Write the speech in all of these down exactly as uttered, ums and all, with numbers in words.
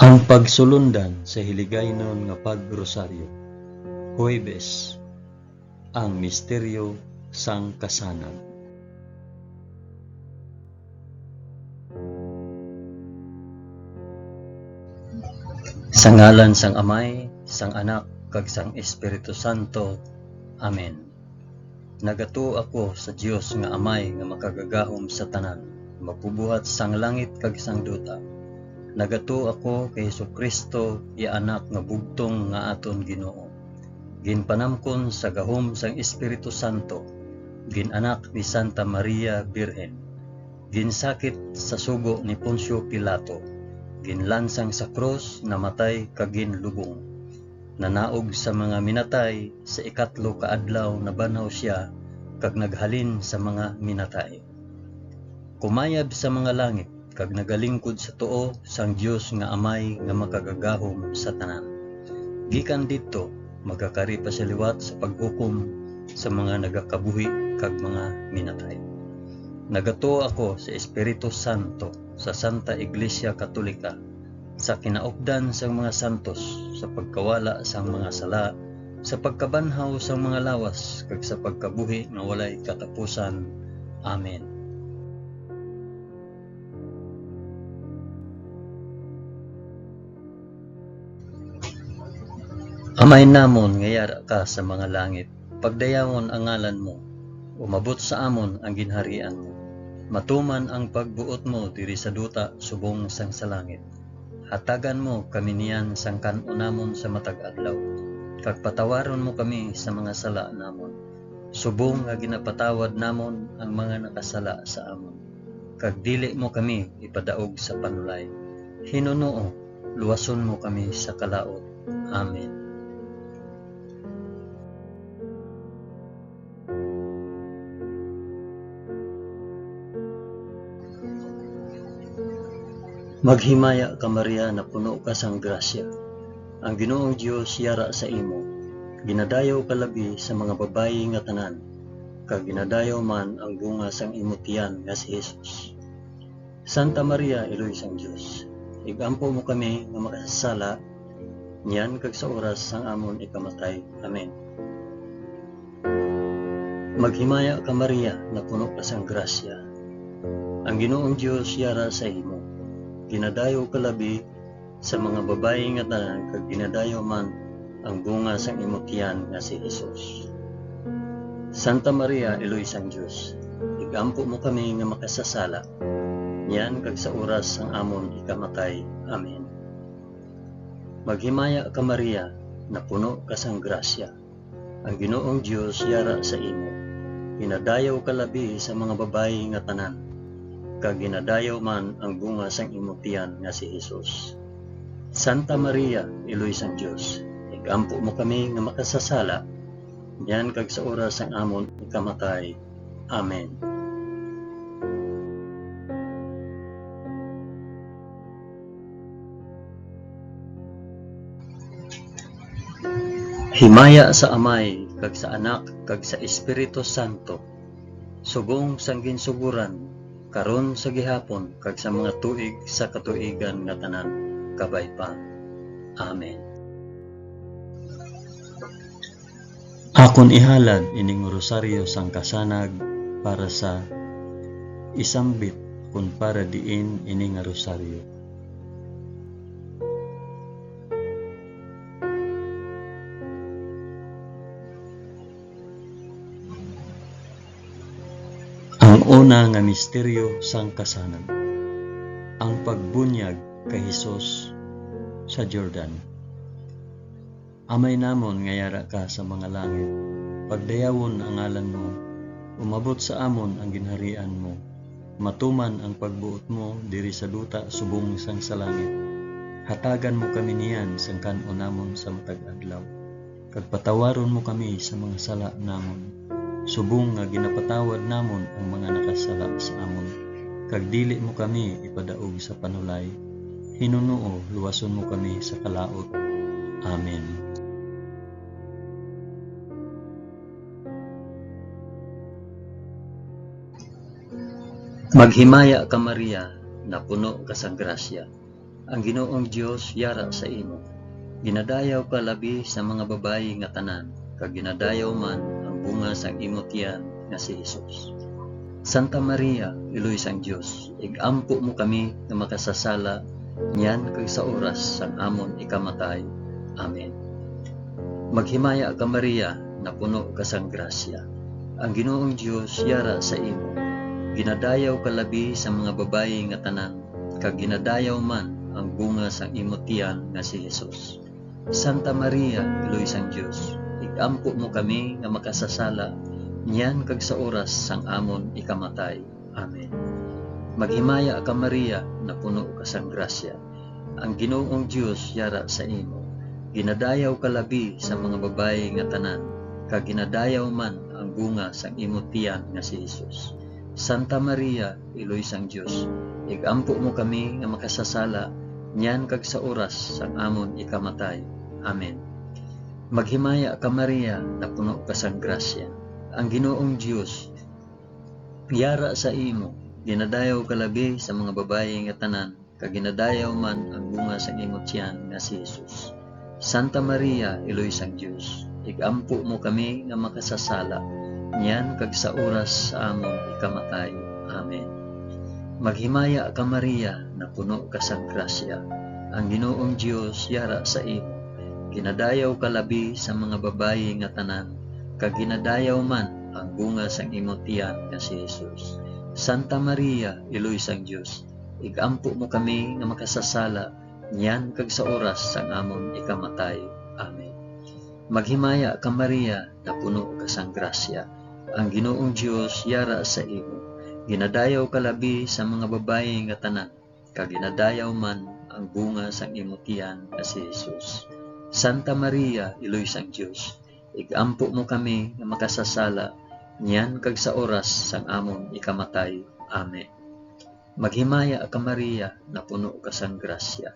Ang pagsulundan sa Hiligaynon nga Pag-Rosaryo. Huwebes, ang misteryo sang kasanag. Sa ngalan sang Amay, sang Anak, kag sang Espiritu Santo. Amen. Nagatuo ako sa Dios nga Amay nga makagagahom sa tanan, magbubuhat sang langit kag sang duta. Nagatuo ako kay Jesu-Cristo, iya Anak nga bugtong nga aton Ginoo, ginpanamkon sa gahom sang Espiritu Santo, gin-anak ni Santa Maria Birhen, ginsakit sa sugo ni Poncio Pilato, ginlansang sa krus, namatay kag ginlubong. Nanaog sa mga minatay, sa ikatlo ka adlaw nabanhaw sia, kag naghalin sa mga minatay. Kumayab sa mga langit, kag nagalingkod sa tuo sang Dios nga Amay nga makagagahom sa tanan. Gikan didto, magakari pa sia liwat sa paghukom sa mga nagakabuhi kag mga minatay. Nagatuo ako sa Espiritu Santo, sa Santa Iglesia Katolika, sa kinaupdan sang mga santos, sa pagkawala sang mga sala, sa pagkabanhaw sang mga lawas, kag sa pagkabuhi nga walay katapusan. Amen. Amay namon nga yara ka sa mga langit, pagdayawon ang ngalan mo, umabot sa amon ang ginharian mo. Matuman ang pagbuot mo diri sa duta subong sang sa langit. Hatagan mo kami niyan sang kan-on namon sa matag adlaw, kag patawaron mo kami sa mga sala namon, subong nga ginapatawad namon ang mga nakasala sa amon. Kag dili mo kami ipadaog sa panulay. Hinunoo, luwason mo kami sa kalaut. Amen. Maghimaya ka, Maria, napuno ka sang grasya. Ang Ginoong Dios yara sa imo. Ginadayaw ka labi sa mga babayi nga tanan, kag ginadayaw man ang bunga sang imo tiyan nga si Jesus. Santa Maria, Iloy sang Dios, ig-ampo mo kami nga makasasala, niyan kag sa oras sang amon ikamatay. Amen. Maghimaya ka, Maria, napuno ka sang grasya. Ang Ginoong Dios yara sa imo. Ginadayaw ka labi sa mga babayi nga tanan, kag ginadayaw man ang bunga sang imo tiyan nga si Jesus. Santa Maria, Iloy sang Dios, ig-ampo mo kami nga makasasala, niyan kag sa oras sang amon ikamatay. Amen. Maghimaya ka, Maria, napuno ka sang grasya. Ang Ginoong Dios yara sa imo. Ginadayaw ka labi sa mga babayi nga tanan, kag ginadayaw man ang bunga sang imo tiyan nga si Jesus. Santa Maria, Iloy sang Dios, ig-ampo mo kami nga makasasala, niyan kag sa oras sang amon ikamatay. Amen. Himaya sa Amay, kag sa Anak, kag sa Espiritu Santo, subong sang ginsugoran, karon, sa gihapon, kag sa mga tuig sa katuigan nga tanan. Kabay pa. Amen. Akon ihalad ining rosaryo sang kasanag para sa isambit kon para diin ini nga rosaryo. Ang una nga misteryo sang kasanag, ang pagbunyag kay Jesus sa Jordan. Amay namon nga yara ka sa mga langit, pagdayawon ang ngalan mo, umabot sa amon ang ginharian mo, matuman ang pagbuot mo diri sa duta subong sang sa langit. Hatagan mo kami niyan sang kan-on namon sa matag adlaw, kag patawaron mo kami sa mga sala namon, subong nga ginapatawad namon ang mga nakasala sa amon, kag dili mo kami ipadaog sa panulay. Hinunoo, luwason mo kami sa kalaut. Amen. Maghimaya ka, Maria, napuno ka sa grasya. Ang Ginoong Dios yara sa imo. Ginadayaw ka labi sa mga babayi nga tanan, kag ginadayaw man ang bunga sang imo tiyan nga si Jesus. Santa Maria, Iloy sang Dios, ig-ampo mo kami nga makasasala niyan kag sa oras sang amon ikamatay. Amen. Maghimaya ka, Maria, napuno ka sang grasya. Ang Ginoong Dios yara sa imo. Ginadayaw ka labi sa mga babayi nga tanan, kag ginadayaw man ang bunga sang imo tiyan nga si Jesus. Santa Maria, Iloy sang Dios, ig-ampo mo kami nga makasasala niyan kag sa oras sang amon ikamatay. Amen. Maghimaya ka, Maria, napuno ka sang grasya. Ang Ginoong Dios yara sa imo. Ginadayaw ka labi sa mga babayi nga tanan, kag ginadayaw man ang bunga sang imo tiyan nga si Jesus. Santa Maria, Iloy sang Dios, ig-ampo mo kami nga makasasala niyan kag sa oras sang amon ikamatay. Amen. Maghimaya ka, Maria, napuno ka sang grasya. Ang Ginoong Dios yara sa imo. Ginadayaw ka labi sa mga babayi nga tanan, kag ginadayaw man ang bunga sang imo tiyan nga si Jesus. Santa Maria, Iloy sang Dios, ig-ampo mo kami nga makasasala, niyan kag sa oras sa amon ikamatay. Amen. Maghimaya ka, Maria, napuno ka sang grasya. Ang Ginoong Dios yara sa imo. Ginadayaw ka labi sa mga babayi nga tanan, kag ginadayaw man ang bunga sang imo tiyan nga si Jesus. Santa Maria, Iloy sang Dios, ig-ampo mo kami nga makasasala niyan kag sa oras sang amon ikamatay. Amen. Maghimaya ka, Maria, napuno ka sang grasya. Ang Ginoong Dios yara sa imo. Ginadayaw ka labi sa mga babayi nga tanan, kag ginadayaw man ang bunga sang imo tiyan nga si Jesus. Santa Maria, Iloy sang Dios, ig-ampo mo kami nga makasasala niyan kag sa oras sang amon ikamatay. Amen. Maghimaya ka, Maria, napuno ka sang grasya.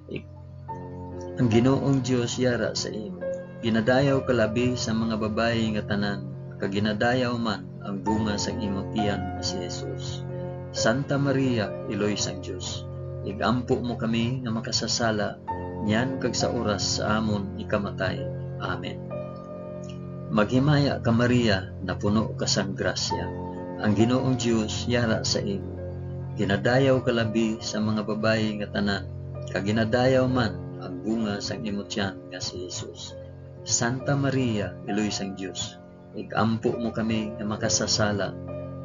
Ik-, ang Ginoong Dios yara sa imo. Ginadayaw ka labi sa mga babayi nga tanan, kag ginadayaw man ang bunga sang imo tiyan nga si Jesus. Santa Maria, Iloy sang Dios, ig-ampo mo kami nga makasasala niyan kag sa oras sa amon ikamatay. Amen. Maghimaya ka, Maria, napuno ka sang grasya. Ang Ginoong Dios yara sa imo. Ginadayaw ka labi sa mga babayi nga tanan, kag ginadayaw man ang bunga sang imo tiyan nga si Jesus. Santa Maria, Iloy sang Dios, ig-ampo mo kami nga makasasala,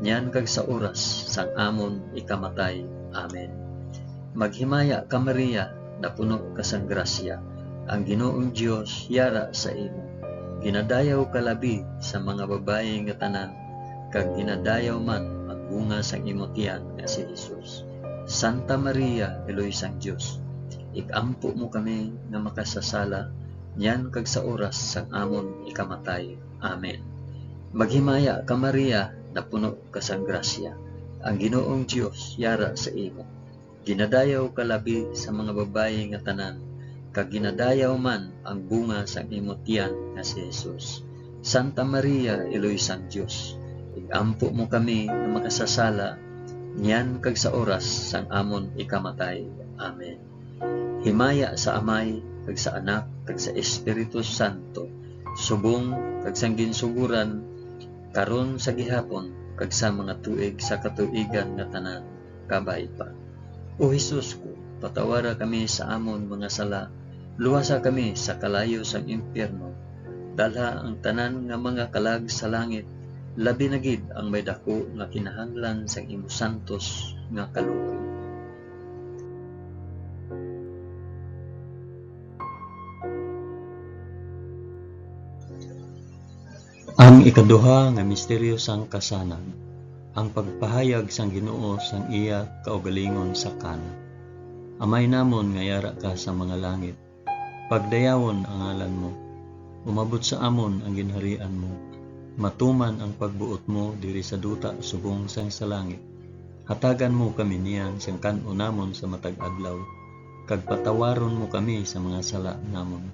niyan kag sa oras sang amon ikamatay. Amen. Maghimaya ka, Maria, napuno ka sang grasya. Ang Ginoong Dios yara sa imo. Ginadayaw ka labi sa mga babayi nga tanan, kag ginadayaw man ang bunga sang imo tiyan nga si Jesus. Santa Maria, Iloy sang Dios, ig-ampo mo kami nga makasasala, niyan kag sa oras sang amon ikamatay. Amen. Maghimaya ka, Maria, napuno ka sang grasya. Ang Ginoong Dios yara sa imo. Ginadayaw ka labi sa mga babayi nga tanan, kag ginadayaw man ang bunga sang imo tiyan nga si Jesus. Santa Maria, Iloy sang Dios, ig-ampo mo kami nga makasasala, niyan kag sa oras sang amon ikamatay. Amen. Himaya sa Amay, kag sa Anak, kag sa Espiritu Santo, subong kag sang ginsugoran, karon, sa gihapon, kag sa mga tuig sa katuigan nga tanan. Kabay pa. O Jesus ko, patawara kami sa amon mga sala, luwasa kami sa kalayo sang impyerno, dalha ang tanan nga mga kalag sa langit, labi na gid ang may daku nga kinahanglan sang imo santos nga kaluoy. Ang ikaduha nga misteryo sang kasanag, ang pagpahayag sang Ginoo sang iya kaugalingon sa Cana. Amay namon nga yara ka sa mga langit, pagdayawon ang ngalan mo. Umabot sa amon ang ginharian mo. Matuman ang pagbuot mo diri sa duta subong sang sa langit. Hatagan mo kami niyan sang kan-o namon sa matag adlaw, kag patawaron mo kami sa mga sala namon,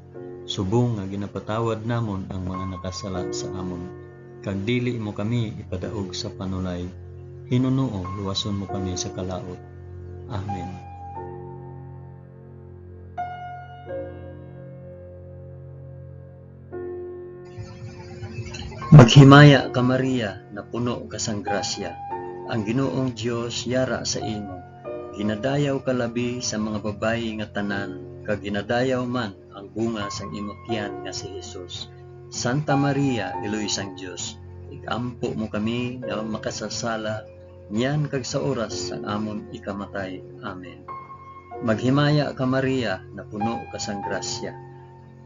subong nga ginapatawad namon ang mga nakasala sa amon. Kag dili mo kami ipadaog sa panulay, hinunoo luwason mo kami sa kalaut. Amen. Maghimaya ka, Maria, napuno ka sang grasya. Ang Ginoong Dios yara sa imo. Ginadayaw ka labi sa mga babayi nga tanan, kag ginadayaw man ang bunga sang imo tiyan nga si Jesus. Santa Maria, Iloy sang Dios, ig-ampo mo kami nga makasasala, niyan kag sa oras sang amon ikamatay. Amen. Maghimaya ka, Maria, napuno ka sang grasya.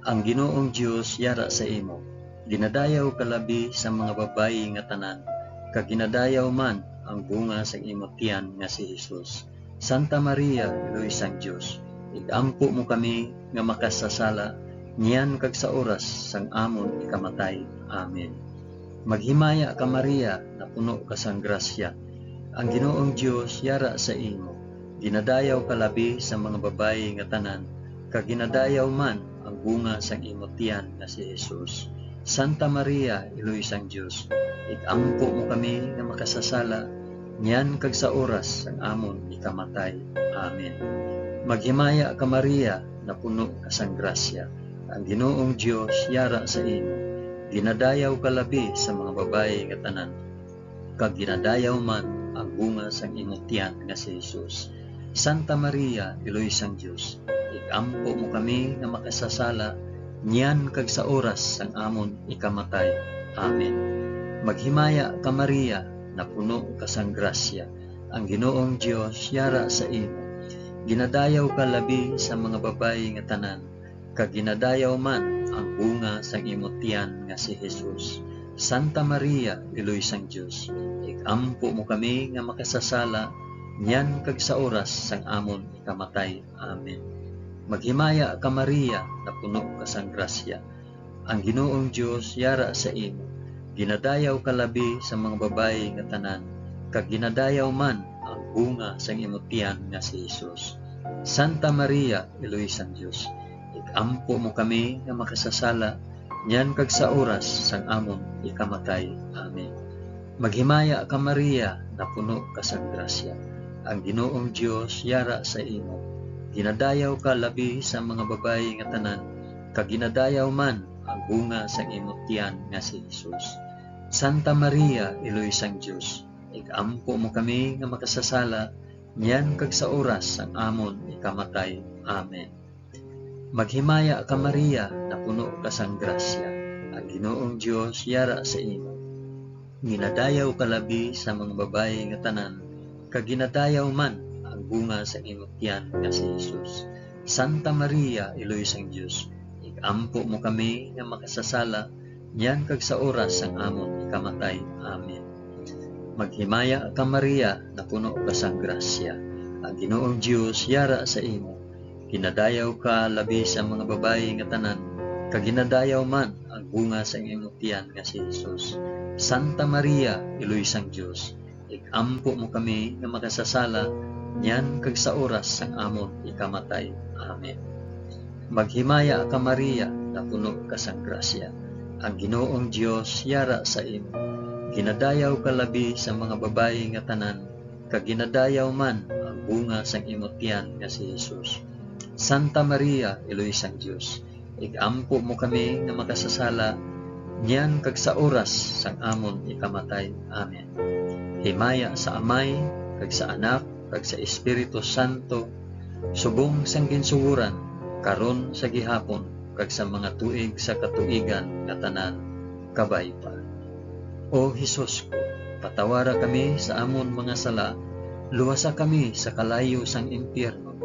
Ang Ginoong Dios yara sa imo. Ginadayaw ka labi sa mga babayi nga tanan, kag ginadayaw man ang bunga sang imo tiyan nga si Jesus. Santa Maria, Iloy sang Dios, ig-ampo mo kami nga makasasala, niyan kag sa oras sang amon ikamatay. Amen. Maghimaya ka, Maria, napuno ka sang grasya. Ang Ginoong Dios yara sa imo. Ginadayaw ka labi sa mga babayi nga tanan, kag ginadayaw man ang bunga sang imo tiyan nga si Jesus. Santa Maria, Iloy sang Dios, ig-ampo mo kami nga makasasala, niyan kag sa oras sang amon ikamatay. Amen. Maghimaya ka, Maria, napuno ka sang grasya. Ang Ginoong Dios yara sa imo. Ginadayaw ka labi sa mga babayi nga tanan, kag ginadayaw man ang bunga sang imo tiyan nga si Jesus. Santa Maria, Iloy sang Dios, ig-ampo mo kami nga makasasala, niyan kag sa oras sang amon ikamatay. Amen. Maghimaya ka, Maria, napuno ka sang grasya. Ang Ginoong Dios yara sa imo. Ginadayaw ka labi sa mga babayi nga tanan, kag ginadayaw man ang bunga sang imo tiyan nga si Jesus. Santa Maria, Iloy sang Dios, ig-ampo mo kami nga makasasala, niyan kag sa oras sang amon ikamatay. Amen. Maghimaya ka, Maria, napuno ka sang grasya. Ang Ginoong Dios yara sa imo. Ginadayaw ka labi sa mga babayi nga tanan, kag ginadayaw man ang bunga sang imo tiyan nga si Jesus. Santa Maria, Iloy sang Dios, ig-ampo mo kami nga makasasala, niyan kag sa oras sang amon ikamatay. Amen. Maghimaya ka, Maria, napuno ka sang grasya. Ang Ginoong Dios yara sa imo. Ginadayaw ka labi sa mga babayi nga tanan, kag ginadayaw man ang bunga sang imo tiyan nga si Jesus. Santa Maria, Iloy sang Dios, ig-ampo mo kami nga makasasala, niyan kag sa oras sang amon ikamatay. Amen. Maghimaya ka, Maria, napuno ka sang grasya. Ang Ginoong Dios yara sa imo. Ginadayaw ka labi sa mga babayi nga tanan, kag ginadayaw man ang bunga sang imo tiyan nga si Jesus. Santa Maria, Iloy sang Dios, ig-ampo mo kami nga makasasala, niyan kag sa oras sang amon ikamatay. Amen. Maghimaya ka, Maria, napuno ka sang grasya. Ang Ginoong Dios yara sa imo. Ginadayaw ka labi sa mga babayi nga tanan, kag ginadayaw man ang bunga sang imo tiyan nga si Jesus. Santa Maria, Iloy sang Dios, ig-ampo mo kami nga makasasala, niyan kag sa oras sang amon ikamatay. Amen. Maghimaya ka, Maria, napuno ka sang grasya. Ang Ginoong Dios yara sa imo. Ginadayaw ka labi sa mga babayi nga tanan, kag ginadayaw man ang bunga sang imo tiyan nga si Jesus. Santa Maria, Iloy sang Dios, ig-ampo mo kami nga makasasala, niyan kag sa oras sang amon ikamatay. Amen. Himaya sa Amay, kag sa Anak, kag sa Espiritu Santo, subong sang ginsugoran, karon, sa gihapon, kag sa mga tuig sa katuigan nga tanan. Kabay pa. O Jesus ko, patawara kami sa amon mga sala, luwasa kami sa kalayo sang impyerno,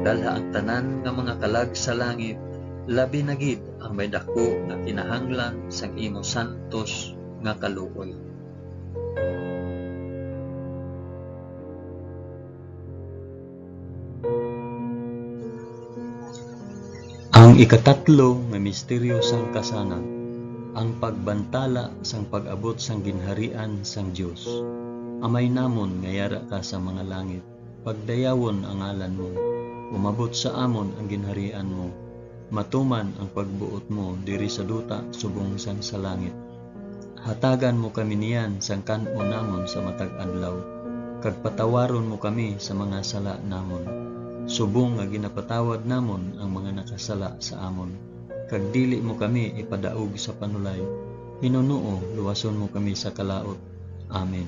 dalha ang tanan nga mga kalag sa langit, labi na gid ang may daku nga kinahanglan sang imo santos nga kaluoy. Ang ikatatlo nga misteryo sang kasanag, ang pagbantala sang pag-abot sang ginharian sang Dios. Amay namon nga yara ka sa mga langit, pagdayawon ang ngalan mo. Umabot sa amon ang ginharian mo. Matuman ang pagbuot mo diri sa duta subong sang sa langit. Hatagan mo kami niyan sang kan-on namon sa matag adlaw, kag patawaron mo kami sa mga sala namon, subong nga ginapatawad namon ang mga nakasala sa amon. Kag dili mo kami ipadaog sa panulay, Ginoo, luwason mo kami sa kalaut. Amen.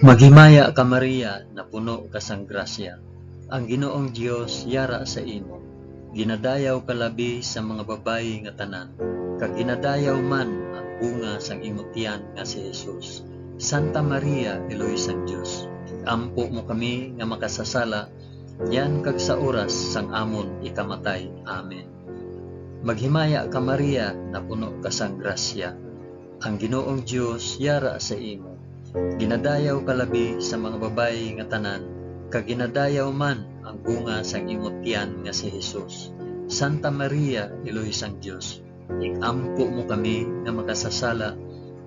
Maghimaya ka, Maria, napuno ka sang grasya. Ang Ginoong Dios yara sa imo. Ginadayaw ka labi sa mga babayi nga tanan, kag ginadayaw man ang bunga sang imo tiyan nga si Jesus. Santa Maria, Iloy sang Dios, ampo mo kami nga makasasala, niyan kag sa oras sang amon ikamatay. Amen. Maghimaya ka, Maria, napuno ka sang grasya. Ang Ginoong Dios yara sa imo. Ginadayaw ka labi sa mga babayi nga tanan, kag ginadayaw man ang bunga sang imo tiyan nga si Jesus. Santa Maria, Iloy sang Dios, ig-ampo mo kami nga makasasala,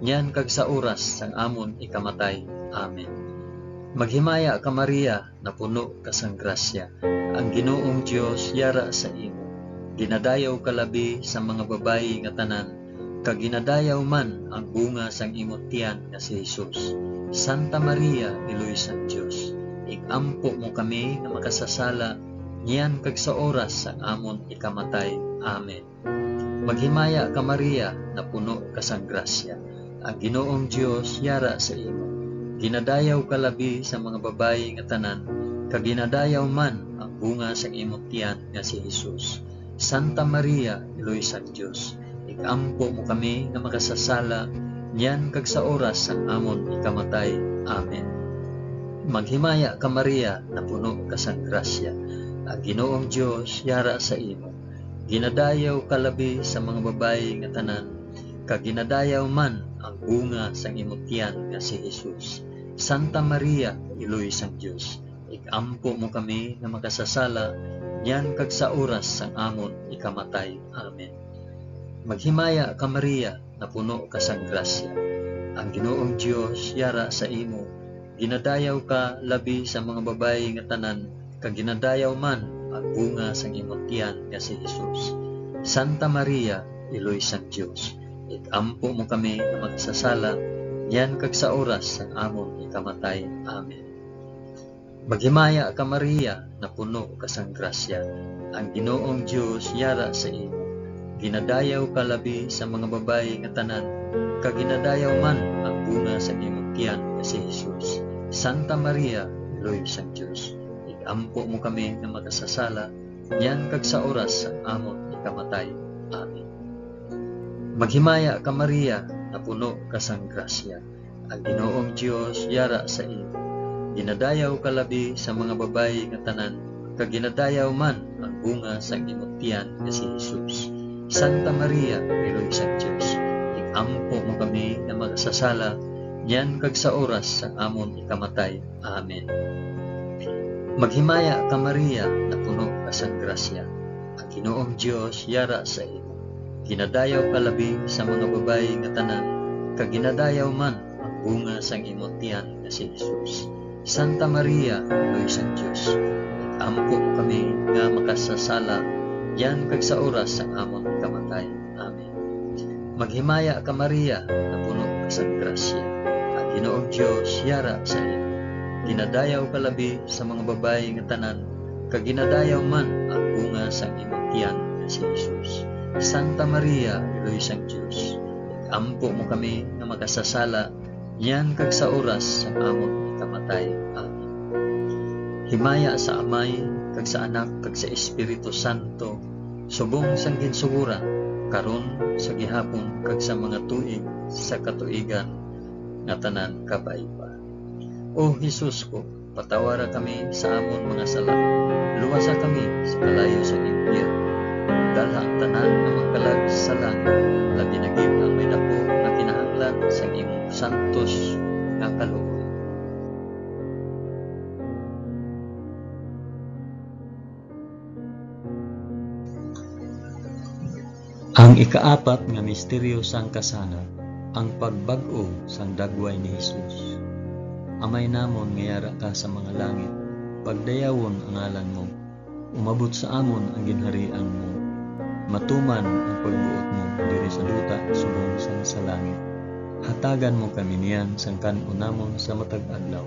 niyan kag sa oras sang amon ikamatay. Amen. Maghimaya ka, Maria, napuno ka sang grasya. Ang Ginoong Dios yara sa imo. Ginadayaw ka labi sa mga babayi nga tanan, kag ginadayaw man ang bunga sang imo tiyan nga si Jesus. Santa Maria, Iloy sang Dios, ig-ampo mo kami nga makasasala, niyan kag sa oras sang amon ikamatay. Amen. Maghimaya ka, Maria, napuno ka sang grasya. Ang Ginoong Dios yara sa imo. Ginadayaw ka labi sa mga babayi nga tanan, kag ginadayaw man ang bunga sang imo tiyan nga si Jesus. Santa Maria, Iloy sang Dios, ig-ampo mo kami nga makasasala, niyan kag sa oras sang amon ikamatay. Amen. Maghimaya ka, Maria, napuno ka sang grasya. Ang Ginoong Dios yara sa imo. Ginadayaw ka labi sa mga babayi nga tanan, kag ginadayaw man ang bunga sang imo tiyan nga si Jesus. Santa Maria, Iloy sang Dios, ig-ampo mo kami nga makasasala, niyan kag sa oras sang amon ikamatay. Amen. Maghimaya ka, Maria, napuno ka sang grasya. Ang Ginoong Dios yara sa imo. Ginadayaw ka labi sa mga babayi nga tanan, kag ginadayaw man ang bunga sang imo tiyan nga si Jesus. Santa Maria, Iloy sang Dios, ig-ampo mo kami nga makasasala, niyan kag sa oras sang amon ikamatay. Amen. Maghimaya ka, Maria, napuno ka sang grasya. Ang Ginoong Dios yara sa imo. Ginadayaw ka labi sa mga babayi nga tanan, kag ginadayaw man ang bunga sang imo tiyan nga si Jesus. Santa Maria, Iloy sang Dios, ig-ampo mo kami nga makasasala, niyan kag sa oras sang amon ikamatay. Amen. Maghimaya ka, Maria, napuno ka sang grasya. Ang Ginoong Dios yara sa imo. Ginadayaw ka labi sa mga babayi nga tanan, kag ginadayaw man ang bunga sang imo tiyan nga si Jesus. Santa Maria, Iloy sang Dios, ig-ampo mo kami nga makasasala, niyan kag sa oras sang amon ikamatay. Amen. Maghimaya ka, Maria, napuno ka sang grasya. Ang Ginoong Dios yara sa imo. Ginadayaw ka labi sa mga babayi nga tanan, kag ginadayaw man ang bunga sang imo tiyan nga si Jesus. Santa Maria, Iloy sang Dios, ig-ampo mo kami nga makasasala, niyan kag sa oras sang amon kamatay. Amen. Maghimaya ka, Maria, napuno ka sang grasya. Ang Ginoong Dios yara sa imo. Ginadayaw ka labi sa mga babayi nga tanan, kag ginadayaw man ang bunga sang imo tiyan nga si Jesus. Santa Maria, Iloy sang Dios, ig-ampo mo kami nga makasasala, niyan kag sa oras sang amon ikamatay. Amen. Himaya sa Amay, kag sa Anak, kag sa Espiritu Santo, subong sang ginsugoran, karon, sa gihapon, kag sa mga tuig sa katuigan nga tanan. Kabay pa. O Jesus ko, patawara kami sa amon mga sala. Luwasa kami sa kalayo sa impyerno. Dalha ang tanan nga mga kalag sa langit, labi na gid ang may daku nga kinahanglan sang imong santos nga kaluoy. Ang ikaapat nga misteryo sang kasanag, ang pagbag-o sang dagway ni Jesus. Amay namon nga yara ka sa mga langit, pagdayawon ang ngalan mo. Umabot sa amon ang ginharian mo. Matuman ang pagbuot mo diri sa duta subong sang sa langit. Hatagan mo kami niyan sang kan-on namon sa matag adlaw.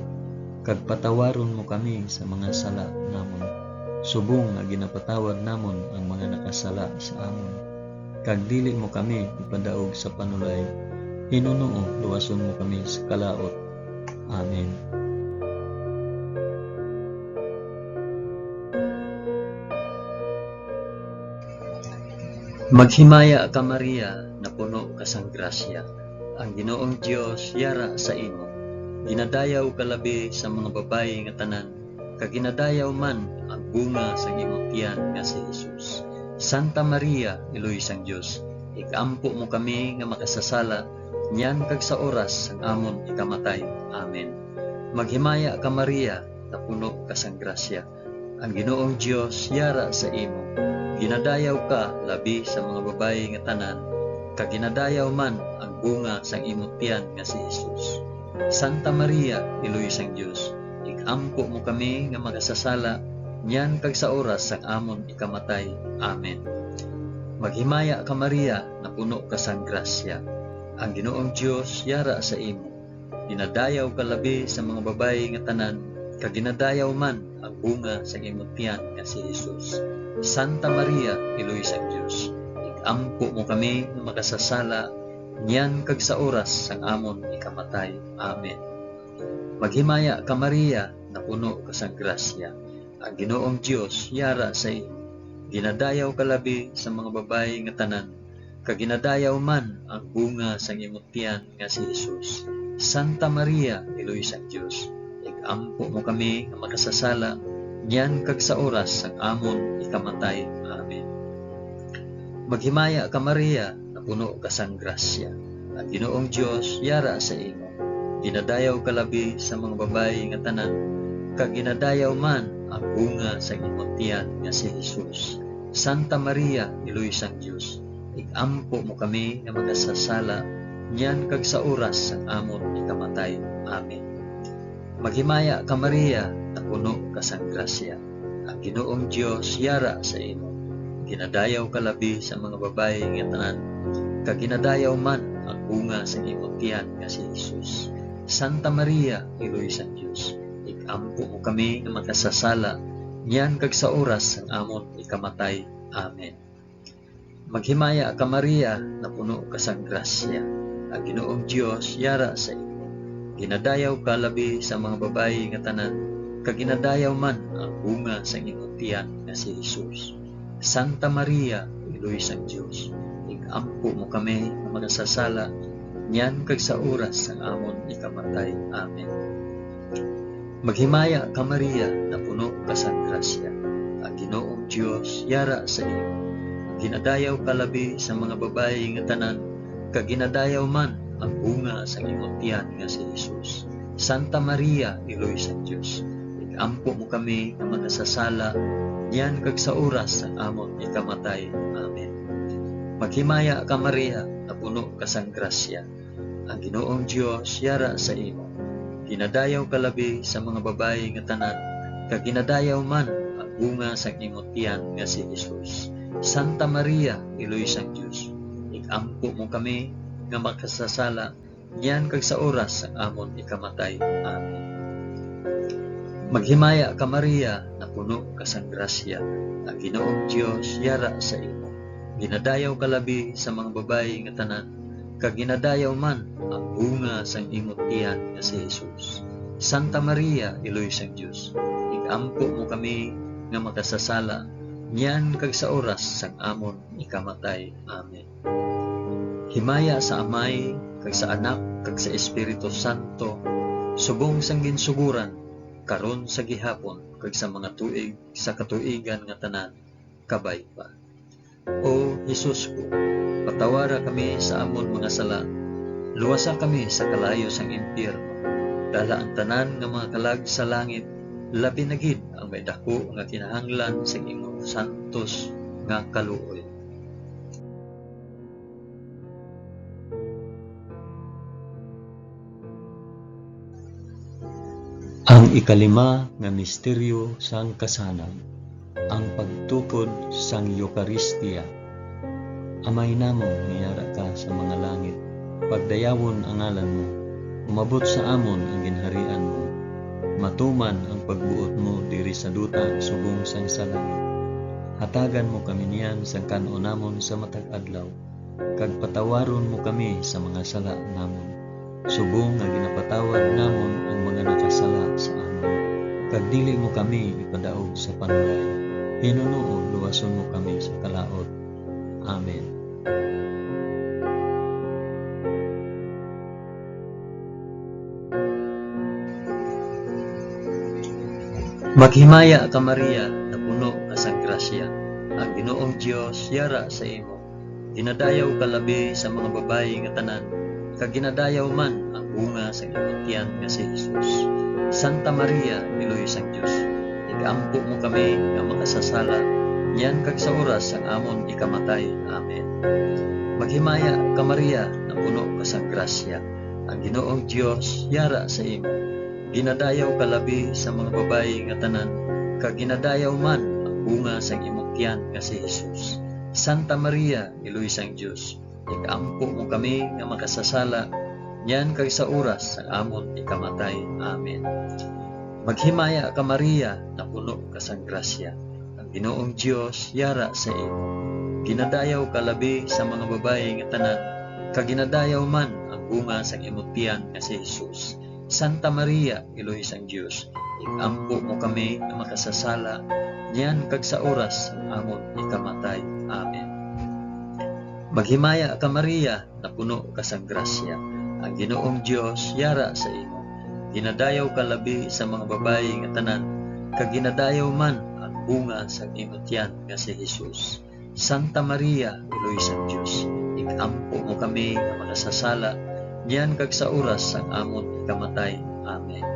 kag patawaron mo kami sa mga sala namon, subong nga ginapatawad namon ang mga nakasala sa amon. Kag dili mo kami ipadaog sa panulay, hinunoo luwason mo kami sa kalaut. Amen. Maghimaya ka, Maria, napuno ka sang grasya. Ang Ginoong Dios yara sa imo. Ginadayaw ka labi sa mga babayi nga tanan, kag ginadayaw man ang bunga sang imong tiyan nga si Jesus. Santa Maria, Iloy sang Dios, ig-ampo mo kami nga makasasala, niyan kag sa oras sang amon ikamatay. Amen. Maghimaya ka, Maria, napuno ka sang grasya. Ang Ginoong Dios yara sa imo. Ginadayaw ka labi sa mga babayi nga tanan, kag ginadayaw man ang bunga sang imo tiyan nga si Jesus. Santa Maria, Iloy sang Dios, ig-ampo mo kami nga makasasala, niyan kag sa oras sang amon ikamatay. Amen. Maghimaya ka, Maria, napuno ka sang grasya. Ang Ginoong Dios yara sa imo. Ginadayaw ka labi sa mga babayi nga tanan, kag ginadayaw man ang bunga sang imong tiyan nga si Jesus. Santa Maria, Iloy sang Dios, ig-ampo mo kami nga makasasala, niyan kag sa oras sang amon ikamatay. Amen. Maghimaya ka, Maria, napuno ka sang grasya. Ang Ginoong Dios yara sa imo. Ginadayaw ka labi sa mga babayi nga tanan, kag ginadayaw man ang bunga sang imong tiyan nga si Jesus. Santa Maria, Iloy sang Dios, ig-ampo mo kami nga makasasala, niyan kag sa oras sang amon ikamatay. Amen. Maghimaya ka, Maria, napuno ka sang grasya. Ang Ginoong Dios yara sa imo. Ginadayaw ka labi sa mga babayi nga tanan, kag ginadayaw man ang bunga sang imong tiyan nga si Jesus. Santa Maria, Iloy sang Dios, ig-ampo mo kami nga makasasala, niyan kag sa oras sang amon ikamatay. Amen. Maghimaya ka, Maria, napuno ka sang grasya. Ang Ginoong Dios yara sa imo. Ginadayaw ka labi sa mga babayi nga tanan, kag ginadayaw man ang bunga sang imong tiyan nga si Jesus. Santa Maria, Iloy sang Dios, ig-ampo mo kami nga makasasala, niyan kag sa oras sang amon ikamatay. Amen. Maghimaya ka, Maria, napuno ka sang grasya. Ang Ginoong Dios yara sa imo. Ginadayaw ka labi sa mga babayi nga tanan, kag ginadayaw man ang bunga sang imong tiyan nga si Jesus. Santa Maria, Iloy sang Dios, ig-ampo mo kami nga makasasala, niyan kag sa oras sang amon ikamatay. Amen. Maghimaya ka, Maria, napuno ka sang grasya. Ang Ginoong Dios yara sa imo. Ginadayaw ka labi sa mga babayi nga tanan, kag ginadayaw man ang bunga sang imong tiyan nga si Jesus. Santa Maria, Iloy sang Dios, ig-ampo mo kami nga makasasala, niyan kag sa oras sang amon ikamatay. Amen. Maghimaya ka, Maria, napuno ka sang grasya. Ang Ginoong Dios yara sa imo. Ginadayaw ka labi sa mga babayi nga tanan, kag ginadayaw man ang bunga sang imo tiyan nga si Jesus. Santa Maria, Iloy sang Dios, ig-ampo mo kami nga makasasala, niyan kag sa oras sang amon ikamatay. Amen. Maghimaya ka, Maria, napuno ka sang grasya, ang Ginoong Dios yara sa imo. Ginadayaw ka labi sa mga babayi nga tanan, kag ginadayaw man ang bunga sang imong tiyan nga si Jesus. Santa Maria, Iloy sang Dios, ig-ampo mo kami nga makasasala, niyan kag sa oras sang amon ikamatay. Amen. Himaya sa Amay, kag sa Anak, kag sa Espiritu Santo, subong sang ginsuguran, karon, sa gihapon, kag sa mga tuig sa katuigan nga tanan. Kabay pa. O Jesus ko, patawara kami sa amon mga sala, luwasa kami sa kalayo sang impyerno, dala ang tanan nga mga kalag sa langit, labi na gid ang may daku nga kinahanglan sang imong santos nga kaluoy. Ang ikalima nga misteryo sang kasanag, ang pagtukod sang Eukaristia. Amay namon nga yara ka sa mga langit, pagdayawon ang ngalan mo, umabot sa amon ang ginharian mo, matuman ang pagbuot mo diri sa duta subong sang sa langit. Hatagan mo kami niyan sang kan-on namon sa matag adlaw, kag patawaron mo kami sa mga sala namon, subong nga ginapatawad namon ang mga nakasala sa amon. Kag dili mo kami ipadaog sa panulay, hinunoon luwason mo kami sa kalaut. Amen. Maghimaya ka, Maria, napuno ka sang grasya. Ang Ginoong Dios yara sa imo. Ginadayaw ka labi sa mga babayi nga tanan, kag ginadayaw man ang bunga sang imong tiyan nga si Jesus. Santa Maria, Iloy sang Dios, ig-ampo mo kami nga makasasala, niyan kag sa oras sang amon ikamatay. Amen. Maghimaya ka, Maria, napuno ka sang grasya. Ang Ginoong Dios yara sa imo. Ginadayaw ka labi sa mga babayi nga tanan, kag ginadayaw man ang bunga sang imong tiyan nga si Jesus. Santa Maria, Iloy sang Dios, ig-ampo mo kami nga makasasala, niyan kag sa oras sang amon ikamatay. Amen. Maghimaya ka, Maria, napuno ka sang grasya. Ang Ginoong Dios yara sa imo. Ginadayaw ka labi sa mga babayi nga tanan, kag ginadayaw man ang bunga sang imong tiyan nga si Jesus. Santa Maria, Iloy sang Dios, ig-ampo mo kami nga makasasala, niyan kag sa oras sang amon ikamatay. Amen. Maghimaya ka, Maria, napuno ka sang grasya. Ang Ginoong Dios yara sa imo. Ginadayaw ka labi sa mga babayi nga tanan, kag ginadayaw man ang bunga sang imo tiyan nga si Jesus. Santa Maria, Iloy sang Dios, ig-ampo mo kami nga makasasala, niyan kag sa oras sang amon ikamatay. Amen.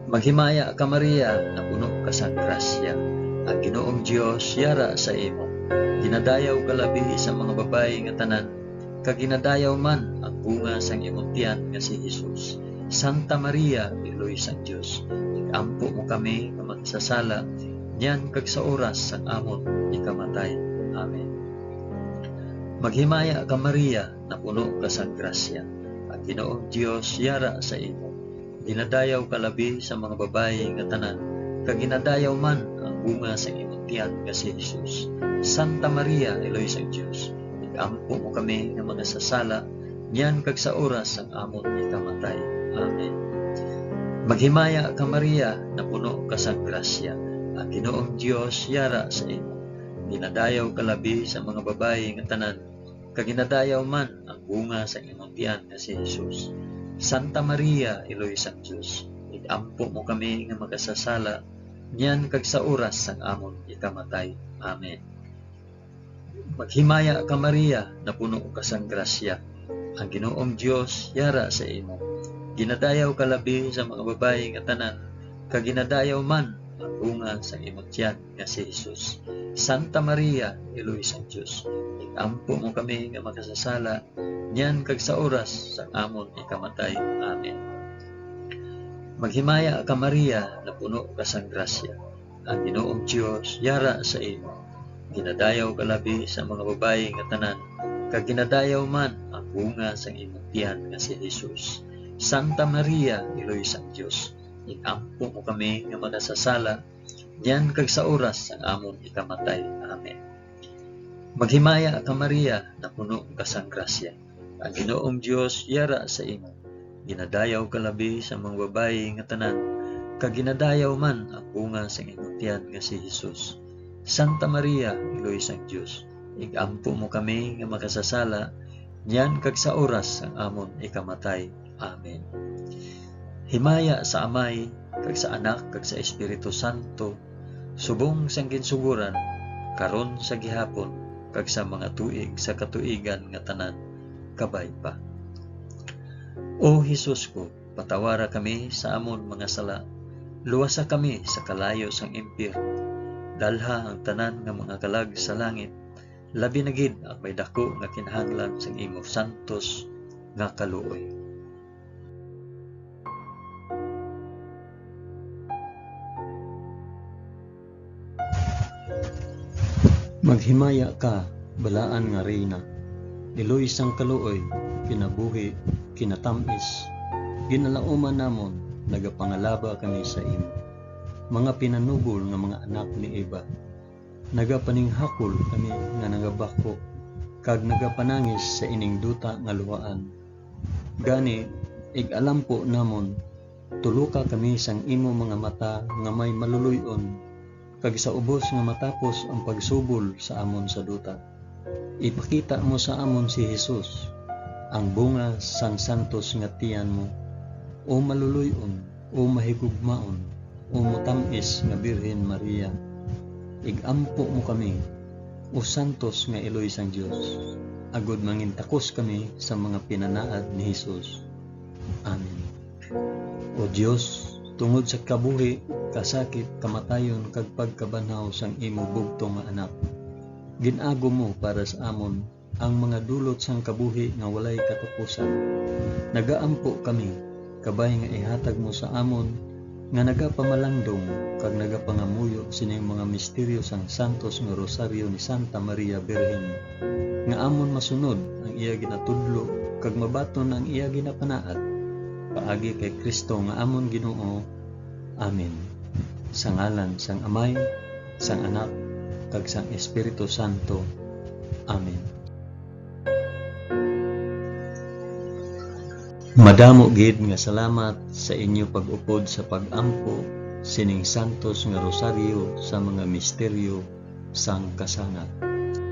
Maghimaya ka, Maria, napuno ka sang grasya. Ang Ginoong Dios yara sa imo. Ginadayaw ka labi sa mga babayi nga tanan, kag ginadayaw man ang bunga sang imong tiyan nga si Jesus. Santa Maria, Iloy sang Dios, ig-ampo mo kami nga makasasala, niyan kag sa oras sang amon ikamatay. Amen. Maghimaya ka, Maria, napuno ka sang grasya. Ang Ginoong Dios yara sa imo. Ginadayaw ka labi sa mga babayi nga tanan, kag ginadayaw man ang bunga sang imong tiyan nga si Jesus. Santa Maria, Iloy sang Dios, ig-ampo mo kami nga makasasala, niyan kag sa oras sang amon ikamatay. Amen. Maghimaya ka, Maria, napuno ka sang grasya. Ang Ginoong Dios yara sa imo. Ginadayaw ka labi sa mga babayi nga tanan, kag ginadayaw man ang bunga sang imong tiyan nga si Jesus. Santa Maria, Iloy sang Dios, ig-ampo mo kami nga makasasala, niyan kag sa oras sang amon ikamatay. Amen. Maghimaya ka, Maria, napuno ka sang grasya. Ang Ginoong Dios yara sa imo. Ginadayaw ka labi sa mga babayi nga tanan, kag ginadayaw man ang bunga sang imong tiyan nga si Jesus. Santa Maria, Iloy sang Dios, ig-ampo mo kami nga makasasala, niyan kag sa oras sang amon ikamatay. Amen. Maghimaya ka, Maria, napuno ka sang grasya. Ang Ginoong Dios yara sa imo. Ginadayaw ka labi sa mga babayi nga tanan, kag ginadayaw man ang bunga sang imong tiyan nga si Jesus. Santa Maria, Iloy sang Dios, ig-ampo mo kami nga makasasala, niyan kag sa oras sang amon ikamatay. Amen. Maghimaya ka, Maria, napuno ka sang grasya. Ang Ginoong Dios yara sa imo. Ginadayaw ka labi sa mga babayi nga tanan, kag ginadayaw man ang bunga sang imong tiyan nga si Jesus. Santa Maria, Iloy sang Dios, ig-ampo mo kami nga makasasala, niyan kag sa oras sang amon ikamatay. Amen. Himaya sa Amay, kag sa Anak, kag sa Espiritu Santo, subong sang ginsugoran, karon, sa gihapon, kag sa mga tuig sa katuigan nga tanan. Kabay pa. O Jesus ko, patawara kami sa amon mga sala, luwasa kami sa kalayo sang impyerno, dalha ang tanan nga mga kalag sa langit, labi na gid ang may daku nga kinahanglan sang imo santos nga kaluoy. Maghimaya ka, balaan nga Reyna, iloy sang kaluoy, kinabuhi, kinatamis, ginalauman namon, nagapangalaba kami sa imo. Mga pinanubol nga mga anak ni Eva, nagapaninghakol kami nga nagabakho kag nagapanangis sa ining duta nga luhaan. Gani, ig-alampo namon, tuluka kami sang imo mga mata nga may maluloy-on, kag sa ubos nga matapos ang pagsubol sa amon sa duta. Ipakita mo sa amon si Jesus, ang bunga sang santos nga tiyan mo, o maluloy-on, o mahigugmaon, o matam-is nga Birhen Maria. Ig-ampo mo kami, o santos nga iloy sang Dios, agod mangintakos kami sa mga pinanaad ni Jesus. Amen. O Dios, tungod sa kabuhi, kasakit, kamatayon, kag pagkabanhaw sang imo bugtong nga Anak, gin-agom mo para sa amon ang mga dulot sang kabuhi nga walay katapusan. Nagaampo kami, kabay nga ihatag mo sa amon nga nagapamalandong kag nagapangamuyo sining mga misteryo sang santos nga Rosaryo ni Santa Maria Birhen, nga amon masunod ang iya ginatudlo kag mabaton ang iya ginapanaad, paagi kay Cristo nga amon Ginoo. Amen. Sa ngalan sang Amay, sang Anak, kag sang Espiritu Santo. Amen. Madamo gid nga salamat sa inyo pag-upod sa pag-ampo sining santos nga rosaryo sa mga misteryo sang kasangat.